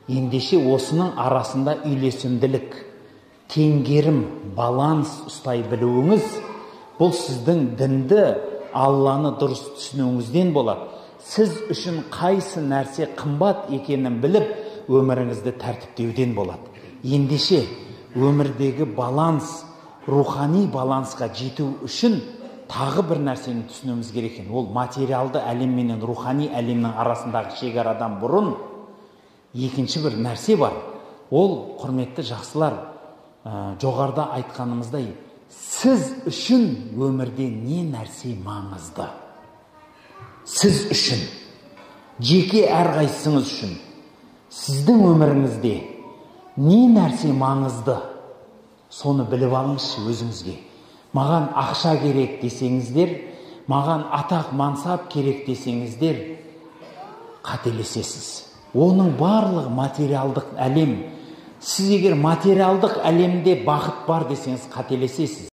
Ендеше осының арасында үйлесімділік, теңгерім, баланс ұстай білуіңіз, бұл сіздің дінді, Алланы дұрыс түсінуіңізден болады. Сіз үшін қайсы нәрсе қымбат екенін біліп, өміріңізді тәртіптеуден болады. Ендеше өмірдегі баланс, рухани балансқа жету үшін тағы бір нәрсені түсінуіміз керек екен. Ол материалды әлем менен рухани әлемнің арасындағы шекарадан бұрын екінші бір нәрсе бар. Ол, құрметті жақсылар, жоғарыда айтқанымыздай, сіз үшін өмірде не нәрсе маңызды? Сіз үшін, жеке әрқайсыңыз үшін, сіздің өміріңізде не нәрсе маңызды? Соны біліп алыңызшы өзіңізге. Маған ақша керек десеңіздер, маған атақ мансап керек десеңіздер, қателесесіз. Оның барлығы материалдық әлем. Сіз егер материалдық әлемде бақыт бар десеңіз, қателесесіз.